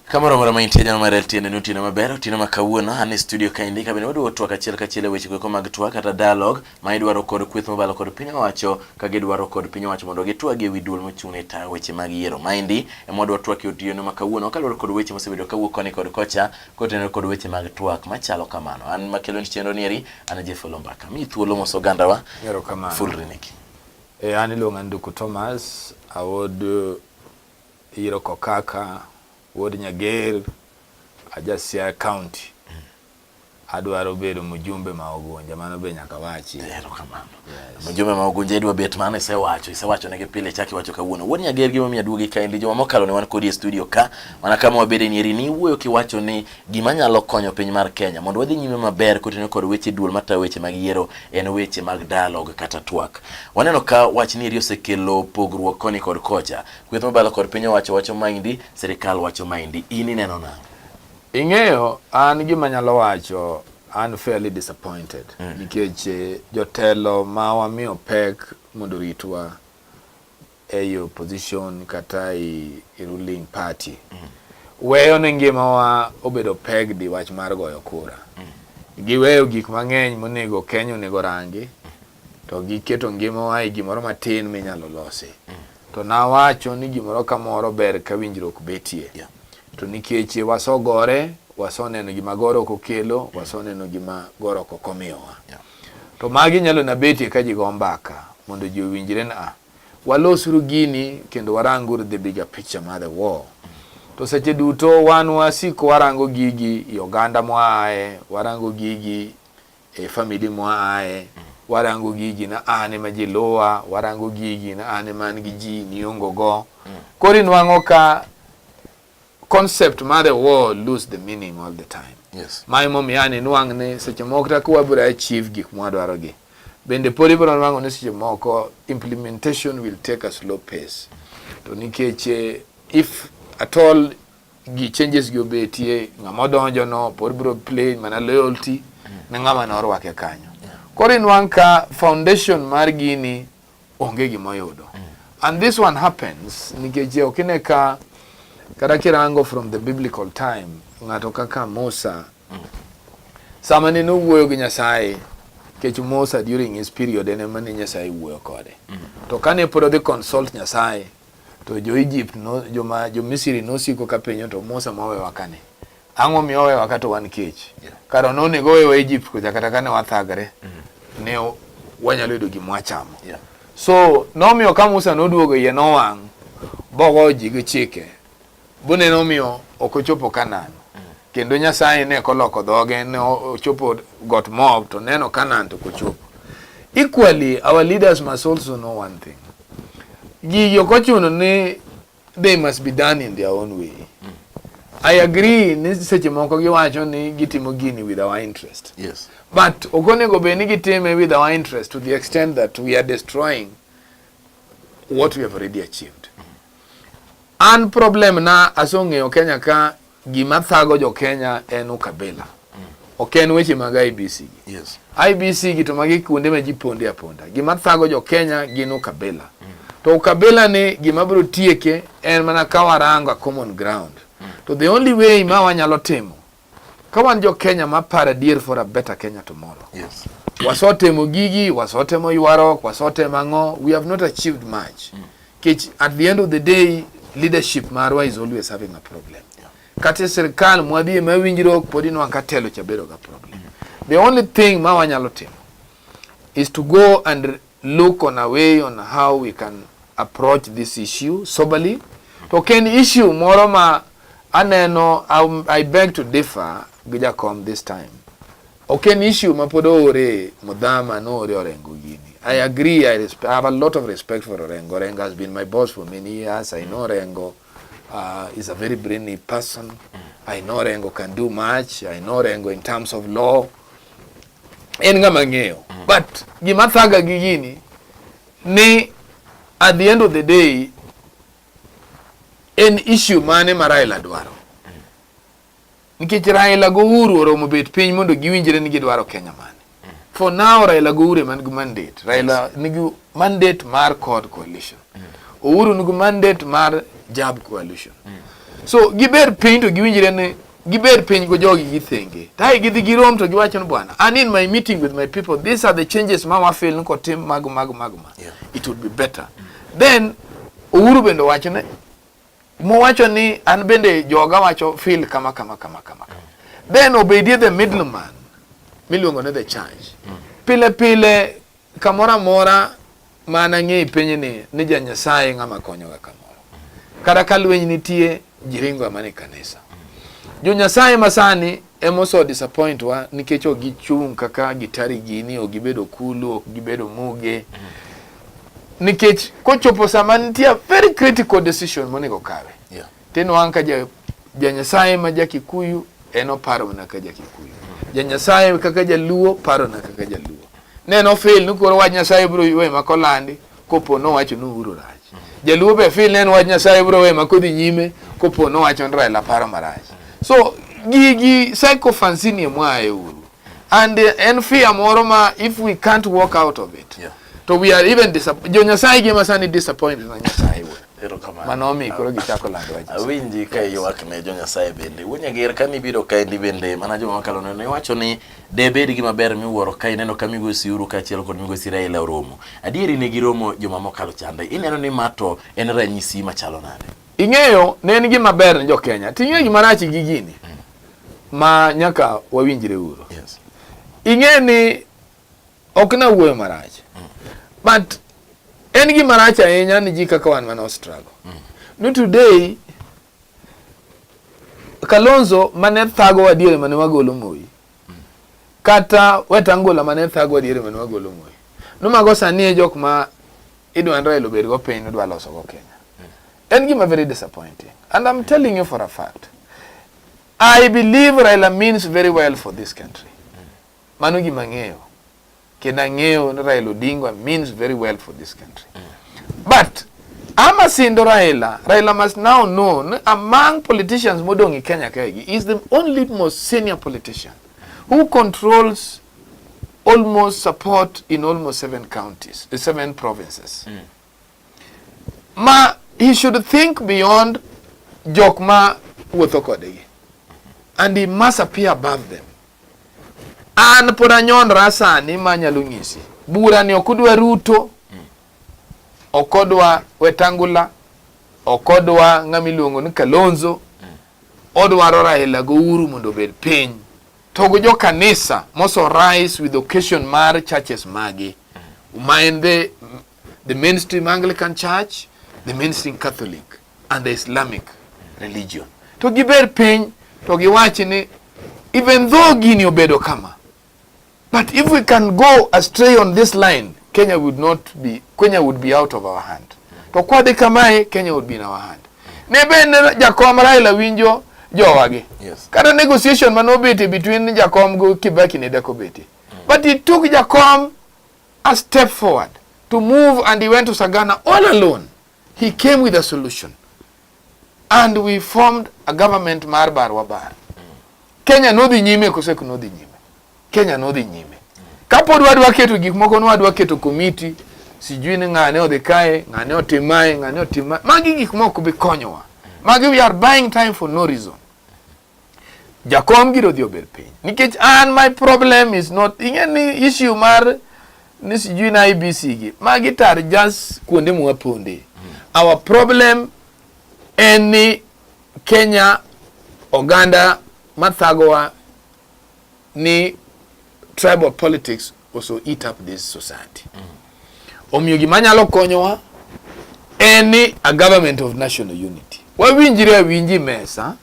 Kamoro amora ma intie jano mar LTN en otieno maber, otieno ma kawuono an e studio kaendi ka bende wadwa twak achiel kachiel e weche goeko mag twak kata dialogue ma idwaro kod kweth mobalo kod piny owacho ka gidwaro kod piny owacho mondo gitwag e wi duol mochung' ne tayo weche mag yiero. Maendi ema wadwa twak e otieno ma kawuono kaluwore kod weche mosebedo kawuok koni kod kocha kotenore kod weche mag twak machalo kamano. An makelo ni chenro nieri an Jeff Olombaka. Miyi thuolo moso ogandawa. Erokamano. Fulri niki. E, an iluonga Nduku Thomas, awuod Iro Kokaka, wuod Nyager, aja Siaya County. Adwaro bedo mjumbe ma Ugunja, mano be nyaka wachi. Erokamano. Yes. Mjumbe ma Ugunja idwa bet mano isewacho, isewacho negi pile chak iwacho kawuono. Wuod Nyager gima omiyo aduogi kaendi juma mokalo ne wan kodi e studio ka, mana kama wabede ni eri ni iwuoyo kiwacho ni gima nyalo konyo piny mar Kenya mondo wadhi nyime maber kotenore kod weche duol matayo weche mag yiero en weche mag dialogue kata twak. Waneno ka wach ni eri osekelo pogruok koni kod kocha. Kweth mobalo kod piny owacho wacho maendi, sirikal wacho maendi. In ineno nang'o? Ing'eyo, an gima nyalo wacho, an fairly disappointed nikech jotelo ma wamiyo pek mondo oritwa ei opposition kata ei ruling party weyo ne ngimawa obedo pegged e wach mar goyo kura. Giweyo gik mang'eny monego Kenya onego rangi to giketo ngimawa e gimoro matin minyalo losi. To nawacho ni gimoro kamoro ber ka winjruok betie. To nikech wasogore, wasoneno gima goro okelo, wasoneno gima goro ok omiyowa. To magi nyalo na betie ka ji go mbaka mondo ji owinjre ni ah, walosuru gini kendo waranguru the bigger picture mar the war. To seche duto wan wasiko warango gigi i oganda mwaaye, warango gigi e family mwaaye, warango gigi na an ema ji luwa, warango gigi na an ema an gi ji niongo go. Koro inwang'o ka concept mar the war lose the meaning all the time. Ma emomiyo an inwang' ni seche moko kata ka wabiro achieve gik mwadwaro gi, bende pod ibiro nwang'o ni seche moko implementation will take a slow pace. To nikech if at all gi changes gi obetie, ng'ama odonjo no pod biro play mana loyalty ne ng'ama ne orwake kanyo. Koro inwang' ka foundation mar gini onge gima oyudo. And this one happens nikech ok ine ka kata kirango from the biblical time ng'ato kaka Musa sama ne nowuoyo gi Nyasaye nikech Musa during his period en ema ne Nyasaye wuoyo kode. To kane pod odhi consult Nyasaye to jo Egypt no, joma jo Misri nosiko ka penjo to Musa mowewa kane ang'o miyo owewa ka to wan kech kara nonego owewa Egypt kocha kata kane wathagre ne wanyalo yudo gima wachamo. So nomiyo ka Musa noduogo iye nowang' bogoyo ji gi chike boneno omiyo ok ochopo Canaan. Kendo Nyasaye ne koloko dhoge ne ochopo got Moab to neno Canaan to ok ochopo. Equally, our leaders must also know one thing. Gigi ok ochuno ni they must be done in their own way. I agree ni seche moko giwacho ni gitimo gini with our interest. But ok onego bed ni gitime with our interest to the extent that we are destroying what we have already achieved. An problem na asong'eyo Kenya ka gima thago jo Kenya en ukabila. Ok en weche mag IEBC gi. IEBC gi to magi kuonde ma ji ponde aponda. Gima thago jo Kenya gin ukabila. To ukabila ni gima biro tieke en mana ka warango a common ground. To the only way ma wanyalo timo ka wan jo Kenya ma paro adier for a better Kenya tomorrow. Wasotemo gigi, wasotemo ywaruok, wasotemo ang'o, we have not achieved much. Kech at the end of the day leadership marwa is always having a problem. Kata e sirkal mwadhie ma winjruok pod inwang' ka telo cha bedo ga problem. The only thing ma wanyalo timo is to go and look on a way on how we can approach this issue soberly. To ok en issue moro ma aneno, I beg to differ gi Jakom this time. Ok en issue ma pod oore Mudhama noore Orengo gini. I agree, I have a lot of respect for Orengo. Orengo has been my boss for many years. I know Orengo is a very brainy person. I know Orengo can do much. I know Orengo in terms of law. En ng'ama ng'eyo. But gima thaga gi gini ni at the end of the day en issue mane ma Raila dwaro. Nikech Raila go Uhuru oromo bet piny mondo giwinjre ni gidwaro Kenya mane. For now Raila go Uhuru ema nigi mandate. Raila nigi mandate mar CORD coalition. Uhuru nigi mandate mar JAB coalition. So giber piny to giwinjre ni giber piny go jogi gi thenge. Tai gidhi girom to giwacho ni bwana, an in my meeting with my people, these are the changes ma wa feel ni kotim mag mag mag ma. It would be better. Then Uhuru bende owacho ni mowacho ni an bende joga wacho feel kama kama kama kama. Then obedie the middleman miluongo ni the church. Pile pile kamoro amora ma an ang'eyo e pinyni ni ja Nyasaye ng'ama konyoga kamoro. Kata ka lweny nitie, ji ringo mana e kanisa. Jo Nyasaye masani ema ose disappoint wa nikech ok gichung' kaka gitari gini, ok gibedo kulu, ok gibedo muge. Nikech kochopo sama nitie a very critical decision monego kawe. Tinwang' ka ja Nyasaye ma ja Kikuyu en oparo mana ka ja Kikuyu. Ja Nyasaye kaka Jaluo paro na kaka Jaluo. Ne no feel ni koro wach Nyasaye biro we ma kolandi kopo nowacho ni Uhuru rach. Jaluo be feel ne en wach Nyasaye biro we ma kodhi nyime kopo nowacho ni Raila paro marach. So gigi sycophancy ni mwaye uru. And en fear moro ma if we can't walk out of it. To we are even jo Nyasaye gima sani disappointed na Nyasaye wuon. Erokamano. Mano omiyo koro gichako lando wach Nyasaye. Awinji ka ywak ne jo Nyasaye bende. Wuon Nyager ka nibiro kaendi bende mana juma mokalo neno iwacho ni de bed gima ber miwuoro ka ineno ka migosi Uhuru kaachiel kod migosi Raila oromo. Adieri ne giromo juma mokalo chande. Ineno ni ma to en ranyisi machalo nade? Ing'eyo ne en gima ber ne jo Kenya. To ing'eyo gima rach gi gini ma nyaka wawinjre uru. Ing'e ni ok nawuoyo marach. But en gima rach ahinya ni ji kaka wan mane struggle. No today Kalonzo mane thago adiere mane wagolo Moi. Kata Wetangula mane thago adiere mane wagolo Moi. No mago sani e jok ma idwa ni Raila obed go piny idwa loso go Kenya. En gima very disappointing. And I'm telling you for a fact. I believe Raila means very well for this country. Mano gima ang'eyo. Kendo ang'eyo ni Raila Odinga means very well for this country. But ama sindo Raila, Raila must now know ni among politicians modong' e Kenya kaegi is the only most senior politician who controls almost support in almost 7 counties, 7 provinces. Ma he should think beyond jok ma wuotho kodgi. And he must appear above them. An pod anyonra sani ma anyalo nyisi. Bura ni ok odwa Ruto, ok odwa Wetangula, ok odwa ng'ama iluongo ni Kalonzo, odwaro Raila go Uhuru mondo obed piny. To go jo kanisa moso rise with occasion mar churches magi. Ma en the mainstream Anglican Church, the mainstream Catholic and the Islamic religion. To giber piny to giwach ni even though gini obedo kama, but if we can go astray on this line, Kenya would not be, Kenya would be out of our hand. To kwadhi kamae, Kenya would be in our hand. Ne bende Jakom Raila winjo jowagi. Kata negotiation manobete between Jakom go Kibaki ne dak obete. But it took Jakom a step forward to move, and he went to Sagana all alone. He came with a solution. And we formed a government mar bar wa bar. Kenya nodhi nyime kose ok nodhi nyime? Kenya nodhi nyime. Kapod wadwa keto gik moko, nwadwa keto komiti, sijui ni ng'ane odhi kae, ng'ane otim mae, ng'ane otim mae. Magi gik moko bi konyowa. Magi we are buying time for no reason. Jakom giro dhi obed piny. Nikech an my problem is not, ing'e ni issue mar ni sijui na IBC gi. Magi tar just kuonde mwaponde. Our problem en ni Kenya oganda mathagowa ni tribal politics also eat up this society. Omiyo gima nyalo konyowa en ni a government of national unity. Wawinjre awinji mesa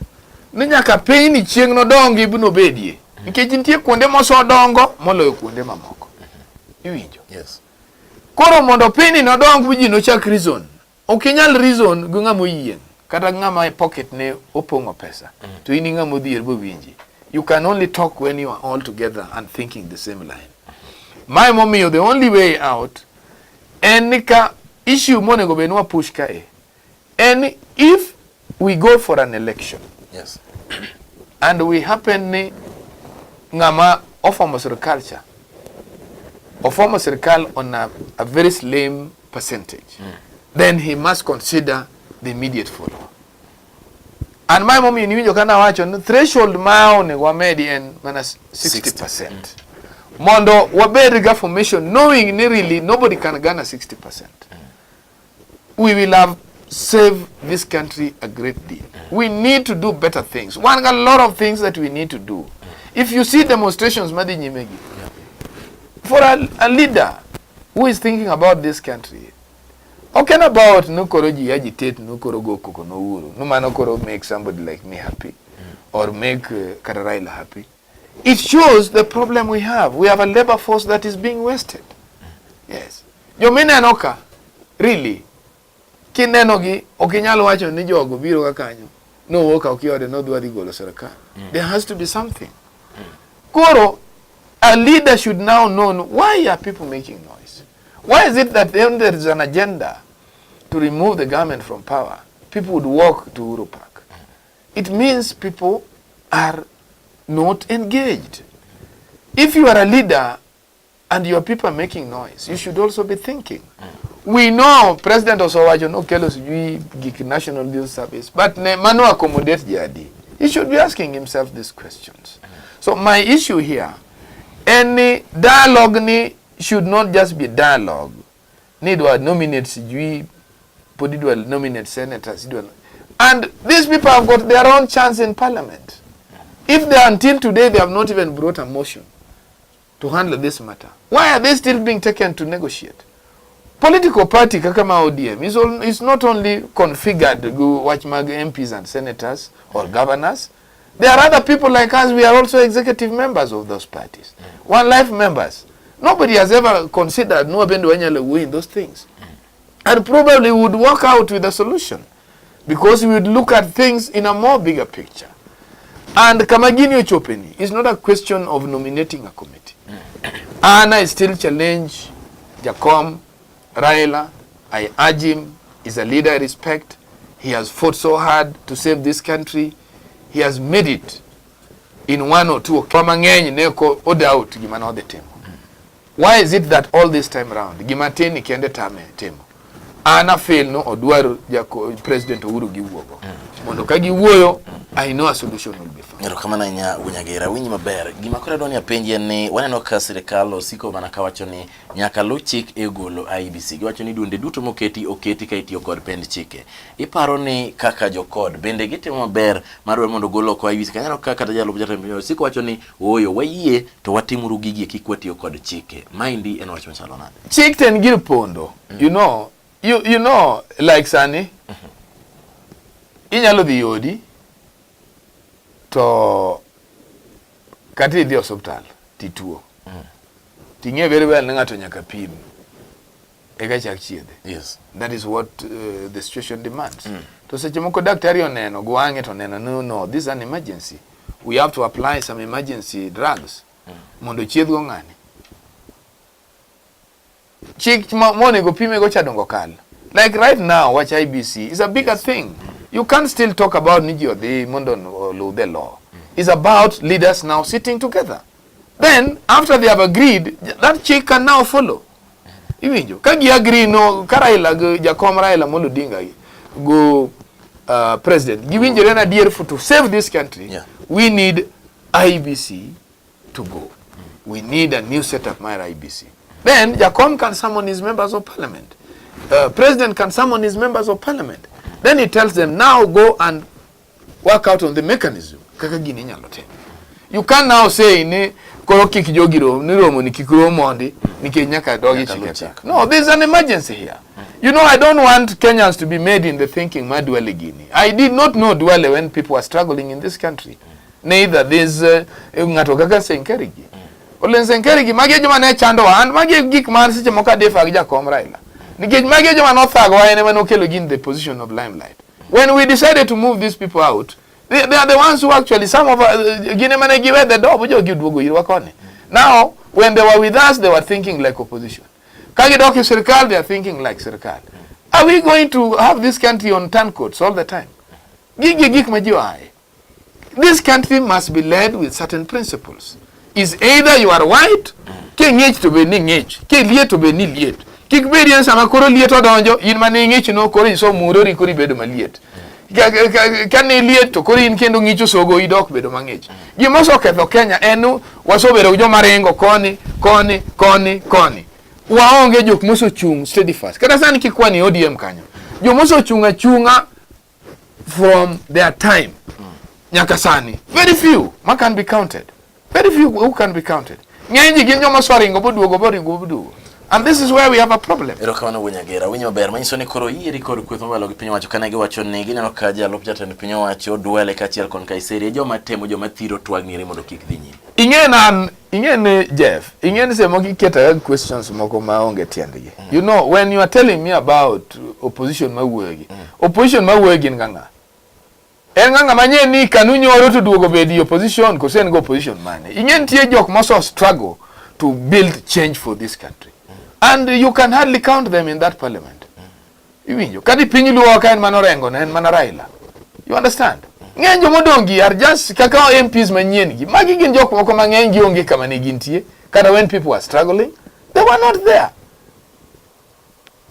ni nyaka piny ni chieng' nodongi nobedie. Nikech nitie kuonde mosodongo moloyo kuonde mamoko. Iwinjo? Koro mondo piny ni nodong ji nochak reason. Ok inyal reason gi ng'ama oyieng' kata ng'ama pocket ne opong'o pesa. To in ng'ama odhier bowinji. You can only talk when you are all together and thinking the same line. Mae momiyo the only way out en ni ka issue monego bed ni wa push kae en ni if we go for an election and we happen ni ng'ama ofomo sirkal cha ofomo sirkal on a very slim percentage, then he must consider the immediate follower. And mae momiyo niwinjo ka nawacho ni threshold ma onego wamedi en mana 60%. Mondo wabed ga formation knowing ni really nobody can garner 60%. We will have saved this country a great deal. We need to do better things. One got a lot of things that we need to do. If you see demonstrations madhi nyime gi, for a leader who is thinking about this country, ok en about no koro ji agitate no koro go koko no Uhuru no mano koro make somebody like me happy or make kata Raila happy. It shows the problem we have. We have a labor force that is being wasted. Yes. Jomineno ka, really, kineno gi, ok inyal wacho ni jogo biro ka kanyo. Nowuok ka ok ode nodhi wadhi golo sirkal. There has to be something. Koro, a leader should now know why are people making noise? Why is it that when there is an agenda to remove the government from power, people would walk to Uhuru Park? It means people are not engaged. If you are a leader and your people are making noise, you should also be thinking. We know President osewacho nokelo sijui gik National Youth Service, but ne mano accommodate jadi. He should be asking himself these questions. So my issue here, any dialogue ni should not just be dialogue. Ni dwa nominate sijui, podi dwa nominate senators. Idwa, and these people have got their own chance in parliament. If they until today they have not even brought a motion to handle this matter, why are they still being taken to negotiate? Political party kaka ma ODM is not only configured go wach mag MPs and senators or governors. There are other people like us. We are also executive members of those parties. One life members. Nobody has ever considered no bende wanyalo wuoyo in those things. And probably would work out with a solution because we would look at things in a more bigger picture. And kama gini ochopeni is not a question of nominating a committee. And I still challenge Jakom, Raila. I urge him. He's a leader I respect. He has fought so hard to save this country. He has made it in one or two. Mang'eny ne ok o doubt gima nodhi timo. Why is it that all this time round gima tin ni kende tame timo? An a feel no odwaro jako President Uhuru giwuogo. Mondo ka giwuoyo, I know a solution will be found. Erokamano ahinya Wunyagera, winji maber. Gima koro adwa ni apenji en ni waneno ka sirikal osiko mana kawacho ni nyaka luw chik e golo IEBC. Giwacho ni duonde duto moketi oketi ka itiyo kod pend chike. Iparo ni kaka jokod bende gitimo maber mar dwaro mondo ogol oko IEBC? Kaneno ka kata jalup jatend piny osiko wacho ni ooyo wayie to watimuru gigi kik watiyo kod chike. Maendi en wach machalo nade? Chik to en gir pondo. You know, like sani, inyalo dhi odi to kata idhi e osiptal tituo. Ting'e very well ni ng'ato nyaka pim eka chak chiedhe. That is what the situation demands. To seche moko daktari oneno gi wang'e to oneno no, no, this is an emergency. We have to apply some emergency drugs mondo chiedh go ng'ani. Chik monego pime go cha dongo kal. Like right now, wach IEBC is a bigger thing. You can't still talk about ni ji odhi mondo oluw the law. It's about leaders now sitting together. Then, after they have agreed, that chik can now follow. Iwinjo? Ka gi agree no, ka Raila gi Jakom Raila Amolo Odinga gi go president giwinjore na adier for to save this country, we need IEBC to go. We need a new setup mar IEBC. Then Jakom can summon his members of parliament. President can summon his members of parliament. Then he tells them, now go and work out on the mechanism. Kaka gini inyalo tim. You can now say ni koro kik jogi rom, ni romo ni kik rom mondi nikech nyaka dogi Nyaka luw chike chik. ka. No, there's an emergency here. I don't want Kenyans to be made in the thinking ma Duale gini. I did not know Duale when people were struggling in this country. Neither there's ng'ato kaka Senkerigi. Ole Senkerigi magi e joma ne chandowa and magi e gik ma seche moko adefa gi jakom Raila. Nikech magi e joma nothagowa en ema nokelo gi in the position of limelight. When we decided to move these people out, they are the ones who actually, some of gin ema ne giwe the door, jogi oduogo irwa koni. Now, when they were with us, they were thinking like opposition. Ka gidok e sirkal, they are thinking like sirkal. Are we going to have this country on turncoats all the time? Gigi gik ma ji oaye. This country must be led with certain principles. Is either you are white, king'ich to bed ni ng'ich, kiliet to bed ni liet. Kik bedi ni sama koro liet odonjo, in mane ing'ich no koro isomurori koro ibedo maliet. Kane liet to koro in kendo ng'icho sogo idok bedo mang'ich. Gima oseketho Kenya en ni wasebedo gi joma ringo koni koni koni koni. Waonge jok mosechung' steadfast. Kata sani kikwani ODM kanyo. Joma osechung' achung'a from their time nyaka sani. Very few ma can be counted. Very few who can be counted. Ng'eny ji gin joma oseringo boduogo boringo boduogo. And this is where we have a problem. Erokamano wuon Nyagera, winyo maber manyiso ni koro yieri kod kweth mobalo gi piny owacho kane giwacho ni gineno ka jalup jatend piny owacho Duale kaachiel kod Kaiseri e joma temo joma thiro twag nieri mondo kik dhi nyime. Ing'e nan, ing'e ni Jeff, ing'e ni seche moko iketa questions moko ma onge tiendgi. You know, when you are telling me about opposition mawuoyo gi, opposition mawuoyo gin ga ng'a? En ng'a ng'ama nye ni kanu nyoro to duogo bedi opposition koso en go opposition mane? Ing'e nitie jok moso struggle to build change for this country. And you can hardly count them in that parliament. Iwinjo? Kadi piny luo ka en mana Orengo ne en mana Raila. You understand? Ng'eny jomodong' gi are just kaka MPs manyien gi. Magi gin jok moko mang'eny gi onge kama ne gintie. Kata when people were struggling, they were not there.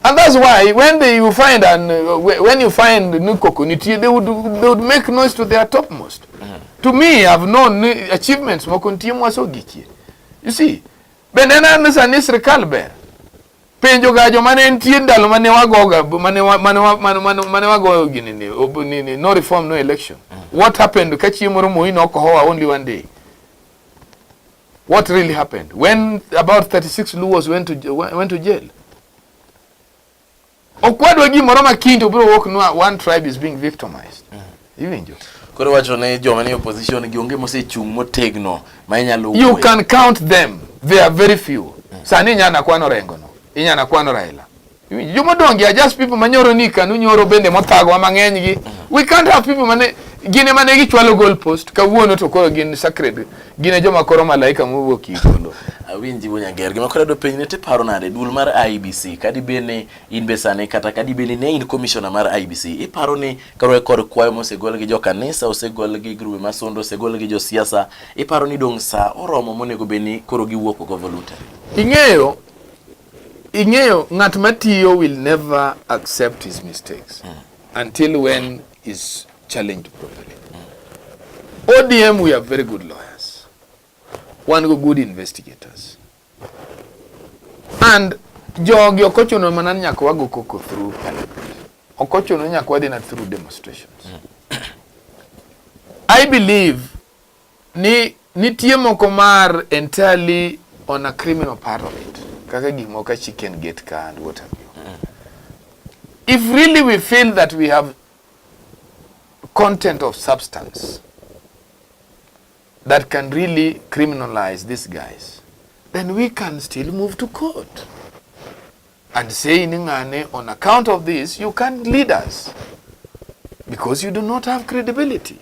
And that's why when they you find and when you find ni koko nitie, they would make noise to their topmost. To me, I've known ni achievements moko nitie mwasegikie. You see, bende en an sani sirikal ber. Penjo ga joma ne nitie ndalo mane wagoga mane wa, mane wa, mane, mane, mane wagoyo gini ni, ni, no reform, no election. What happened ka chieng' moro Moi nokohowa only one day? What really happened when about 36 Luos went to jail? Okwadwa gimoro ma kiny to biro wuok nwa one tribe is being victimized. Iwinjo? Koro wacho ne joma ni opposition gi onge mosechung' motegno ma inyalo You wuoyo. can count them. They are very few. Sani inyana kwano Orengo no. Inyana kwano Raila. Iwinjo? Jomodong' are just people manyoro ni kanu nyoro bende mothagwa mang'eny gi. We can't have people mane gin ema ne gichwalo goal post kawuono to koro gin sacred. Gin e joma koro malaika mowuok e polo. Awinji wuon Nyager. Gima koro adwa penji ni tiparo nade duol mar IEBC kadi bed ni in be sani kata kadi bed ni ne in commissioner mar IEBC iparo ni kaluwore kod kwayo mosegol gi jokanisa osegol gi grube masundo osegol gi josiasa iparo ni dong' sa oromo monego bed ni koro giwuok oko voluntary. Ing'eyo ng'at matiyo will never accept his mistakes until when is challenged properly. ODM, we have very good lawyers. Wan go good investigators. And jogi ok ochuno mana ni nyaka wago koko through parliament. Ok ochuno ni nyaka wadhi na through demonstrations. I believe ni nitie moko mar entirely on a criminal part of it. Kaka gik moko ka chicken gate ka and what have you. If really we feel that we have content of substance that can really criminalize these guys, then we can still move to court and say ni ng'ane, on account of this, you can't lead us because you do not have credibility.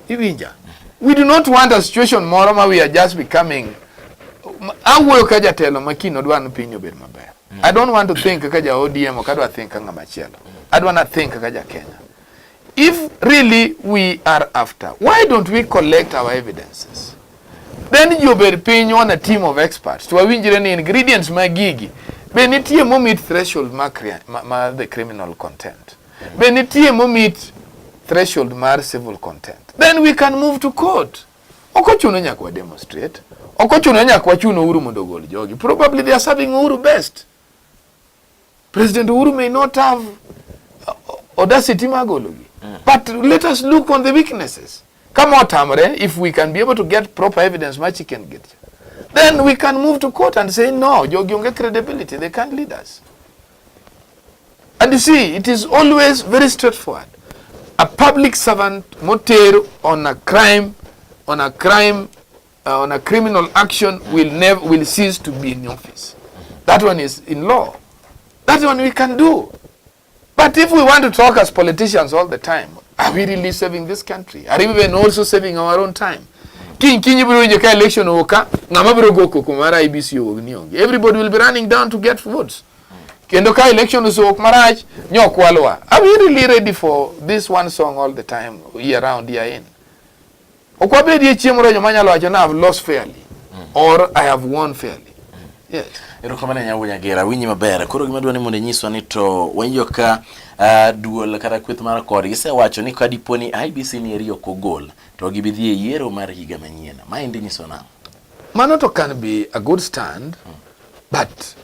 Iwinja? We do not want a situation moro ma we are just becoming awuoyo ka jatelo ma kiny odwa ni piny obed maber. I don't want to think kaka ja ODM ok adwa think ka ng'ama chielo. Adwa na think kaka ja Kenya. If really we are after, why don't we collect our evidences? Then ji obed piny on a team of experts to wawinjre ni ingredients mag gigi be nitie mo meet threshold ma the criminal content. Be nitie mo meet threshold mar civil content. Then we can move to court. Ok ochuno nyaka wa demonstrate. Ok ochuno nyaka wachun Uhuru mondo ogol jogi. Probably they are serving Uhuru best. President Uhuru may not have audacity mar gologi. But let us look on the weaknesses. Kama otamre, if we can be able to get proper evidence ma chicken get, then we can move to court and say no, jogi onge credibility, they can't lead us. And you see, it is always very straightforward. A public servant moter on a criminal action will never will cease to be in office. That one is in law. That one we can do. But if we want to talk as politicians all the time, are we really saving this country? Are we even also saving our own time? Kiny kiny ibiro winjo ka election owuok ka, ng'ama biro go koko mar IEBC owuok ni onge. Everybody will be running down to get votes. Kendo ka election osewuok marach, nyokwalwa. Are we really ready for this one song all the time, year round, year in? Ok wabedie chieng' moro joma nyalo wacho ni I have lost fairly or I have won fairly. Yes. Erokamano ahinya Wuon Nyagera, awinji maber. Koro gima adwa ni mondo inyiswa ni to winjo ka duol kata kweth mar kod gisewacho ni ka dipo ni IEBC ni eri ok ogol to gibi dhi e yiero mar higa manyien. Maendi nyiso nang'o? Mano to can be a good stand, but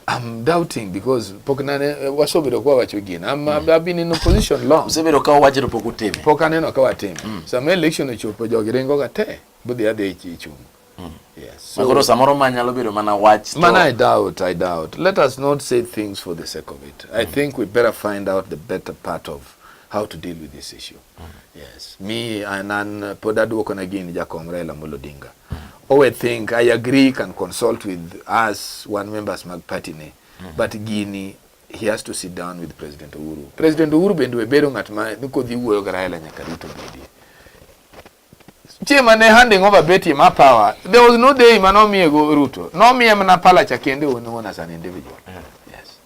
I'm doubting because pok nane wasebedo kwa wacho gino. I've been in opposition long. Usebedo ka uwacho to pok utime. Pok aneno ka watime. Sama election ochopo jogi ringo ga te, bodhi adhi chung. Yes. So, koro samoro ma nyalo bedo mana wach to... Man, I doubt, I doubt. Let us not say things for the sake of it. I think we better find out the better part of how to deal with this issue. Yes. Me and an pod aduoko na gini jakom Raila Amolo Odinga. Always think I agree can consult with us one members mag party ne. But gini he has to sit down with President Uhuru. President Uhuru bende we bedo ng'at ma ni kodhi wuoyo gi Raila nyaka Ruto bedie. Chieng' mane handing over betie ma power, there was no day manomiye go Ruto. Nomiye mana pala cha kende owuon as an individual. Yes.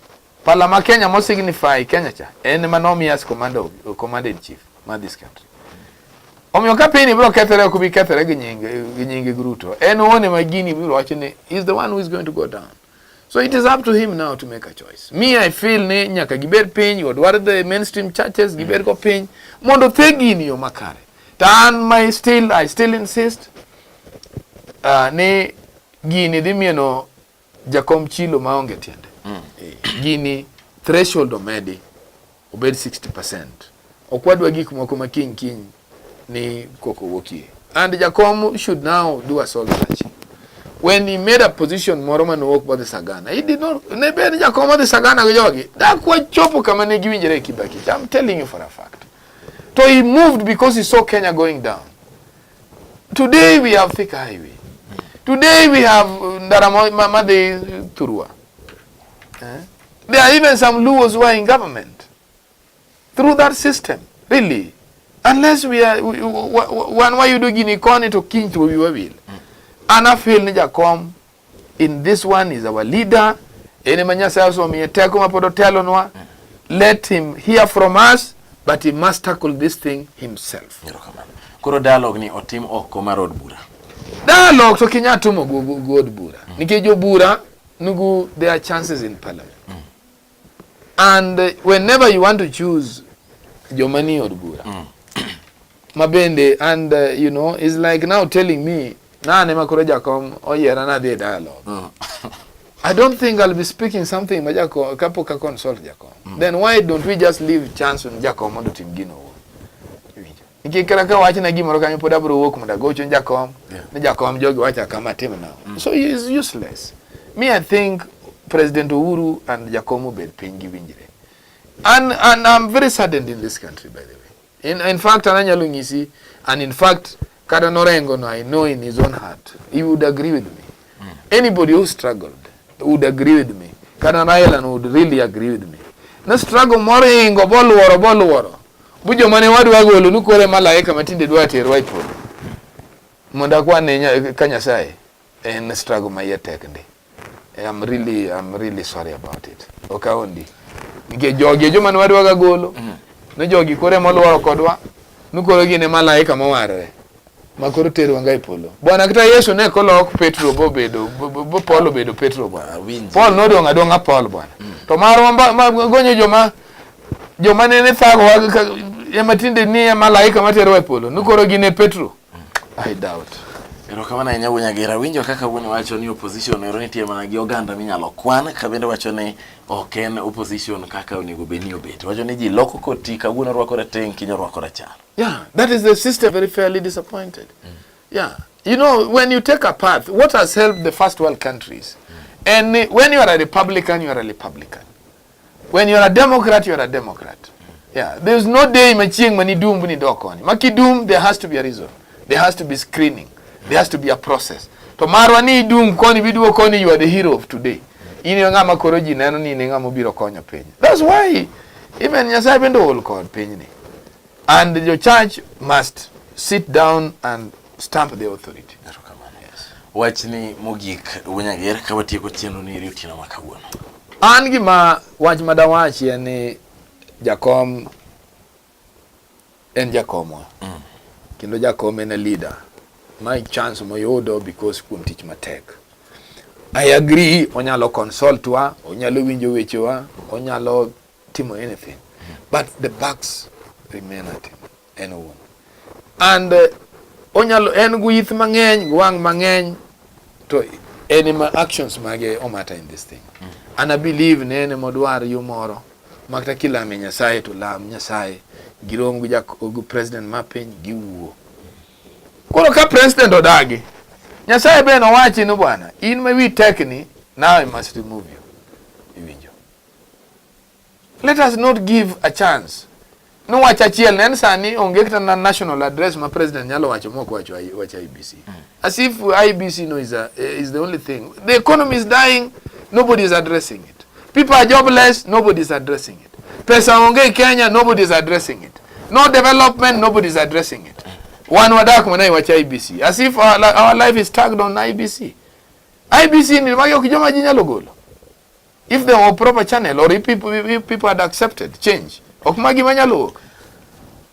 Pala ma Kenya mo signify Kenya cha, en ema nomiye as commander in chief mar this country. Omiyo ka piny biro kethore ok bi kethore gi nying gi nying gi Ruto. En owuon ema gini biro wacho ni he is the one who is going to go down. So it is up to him now to make a choice. Me, I feel ni nyaka gibed piny, odwar the mainstream churches, gibed go piny, mondo the gini yo makare. To an my still, I still insist ni gini dhi mieno jakom chilo maonge tiende. Gini threshold omedi, obed 60%. Ok wadwa gik moko ma kiny kiny ni koko wuokie. And Jakom should now do a soul searching. When he made a position moro mane owuok bodhi Sagana, he did not, ne bed ni Jakom odhi Sagana gi jogi, dak wachopo kama ne giwinjore e Kibaki. I'm telling you for a fact. So he moved because he saw Kenya going down. Today we have Thika Highway. Today we have ndara madhi Thurwa. Eh? There are even some Luos who are in government through that system. Really. Unless we are, wan wayudo gini koni to kiny to wiwa wil. An a feel ni Jakom in this one is our leader. En ema Nyasaye osemiye teko ma pod otelonwa. Let him hear from us, but he must tackle this thing himself. Erokamano. Koro dialogue ni otim oko mar od bura. Dialogue to kinya timo go od bura. Nikech jo bura nugu there are chances in parliament. And whenever you want to choose joma ni od bura, mabende and you know it's like now telling me nane makoro Jakom oyiera nadhi e dialogue. I don't think I'll be speaking something ma Jakom kapok a consult Jakom. Then why don't we just leave chance on Jakom mondo otim gino owuon? Iwinjo? Nikech kata ka wachna gimoro kanyo pod abiro wuok mondo agoch ne Jakom, ni Jakom jogi wacha kama tim now. So he is useless. Me I think President Uhuru and Jakom obed piny giwinjre. And I'm very saddened in this country by the way. In fact an anyalo nyisi and in fact kata Norengo no I know in his own heart he would agree with me. Anybody who struggled would agree with me. Kata Raila would really agree with me. Na struggle moringo boluoro boluoro. Bu joma ne wadwa golo nu kore malaika matinde dwa terwa e polo. Mondo akwane ka Nyasaye en struggle ma iye tek ndi. I'm really sorry about it. Ok aondi. Nikech jogi e joma ne wadwa ga golo. Ne jogi kore moluoro kodwa. Nu koro gin e malaika mowarore. Ma koro terwa nga e polo. Bwana kata Yesu ne kolok Petro bobedo bo Paul obedo Petro bwana. Awinji. Paul nodong' adong'a Paul bwana. To marwa ma gonyo joma nene thagowa ema tinde ni e malaika materowa e polo. Nu koro gin e Petro. I doubt. Erokamano ahinya Wuon Nyagera. Winjo kaka wuon wacho ni opposition ero nitie mana gi oganda minyalo kwan ka bende wacho ni ok en opposition kaka onego bed ni obet. Wacho ni ji loko koti kawuono orwako rateng' kiny orwako rachar. Yeah, that is the system very fairly disappointed. Yeah. You know, when you take a path, what has helped the first world countries? And when you are a Republican, you are a Republican. When you are a Democrat, you are a Democrat. Yeah, there's no day machieng mani dum ni dok koni. Makidum, there has to be a reason. There has to be screening. There has to be a process. To marwa ni idum koni biduo koni, you are the hero of today. In e ng'ama koro ji neno ni in e ng'ama obiro konyo piny. That's why even Nyasaye bende ool kod pinyni. And the church must sit down and stamp the authority. Erokamano. Wachni mogik Wuon Nyager ka watieko chenro ni eri otieno ma kawuono. An gima wach madawachi en ni Jakom en jakomwa. Kendo Jakom en a leader. My chance moyudo because kuom tich matek. I agree onyalo consult wa, onyalo winjo wechewa, onyalo timo anything. But the bucks remain at him, en owuon. And onyalo en gi ith mang'eny, gi wang' mang'eny, to en ema actions mage omata in this thing. And I believe ne en ema odwar yo moro ma kata kilame Nyasaye to lam Nyasaye girom gi gi president ma piny giwuo. Koro ka president odagi, Nyasaye be nowachi ni bwana, in ma wi tek ni, now I must remove you. Iwinjo. Let us not give a chance. Niwach achiel ne en sani onge kata na national address ma president nyalo wacho mok wacho wach IEBC. As if IEBC no is the only thing. The economy is dying, nobody is addressing it. People are jobless, nobody is addressing it. Pesa onge e Kenya, nobody is addressing it. No development, nobody is addressing it. Wan wadak mana e wach IEBC. As if our life is tagged on IEBC. IEBC ni magi ok joma ji nyalo golo. If there were proper channel or if people had accepted change, ok magi manyalo wuok.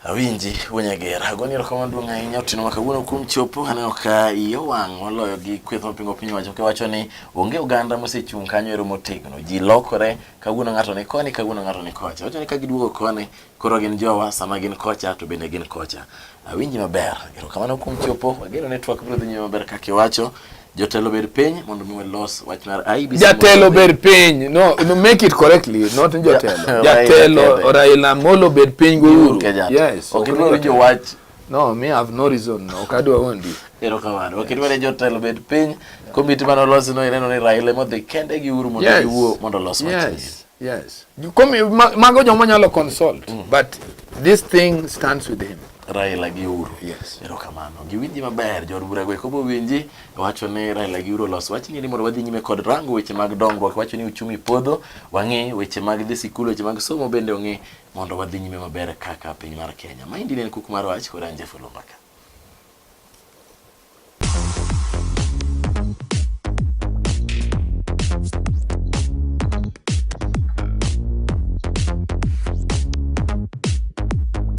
Awinji Wuonyager, agoni erokamano maduong' ahinya otieno ma kawuono kuom chopo. Aneno ka iyi owang' moloyo gi kweth mapingo piny owacho kiwacho ni onge oganda mosechung' kanyo ero motegno. Ji lokore, kawuono ng'ato ni koni, kawuono ng'ato ni kocha. Wacho ni ka giduogo koni, koro gin jowa, sama gin kocha to bende gin kocha. Awinji maber. Erokamano kuom chopo. Wageno ni twak biro dhi nyime maber kaka iwacho. Jotelo bed piny mondo mi walos wach mar IEBC. Jatelo bed piny. No, make it correctly, not jotelo. Jatelo Raila Amolo bed piny go Uhuru. Yes. Ok idwar winjo wach. No, me have no reason. Ok adwa wuondi. Erokamano. Ok idwar ni jotelo bed piny. Komiti mane olosi no ineno ni Raila ema odhi kende gi Uhuru mondo giwuo mondo olos wach ni. Yes. Mago joma nyalo consult, but this thing stands with him. Raila gi Uhuru. Yes. Erokamano. Giwinji maber jood bura go eko bowinji wacho ni Raila gi Uhuru olos wach ni mondo wadhi nyime kod rango weche mag dongruok wacho ni uchumi podho wang'i weche mag dhi sikul weche mag somo bende ong'i mondo wadhi nyime maber kaka piny mar Kenya. Maendi ne en kuku mar wach kod an Jeff Oloo Mbaka.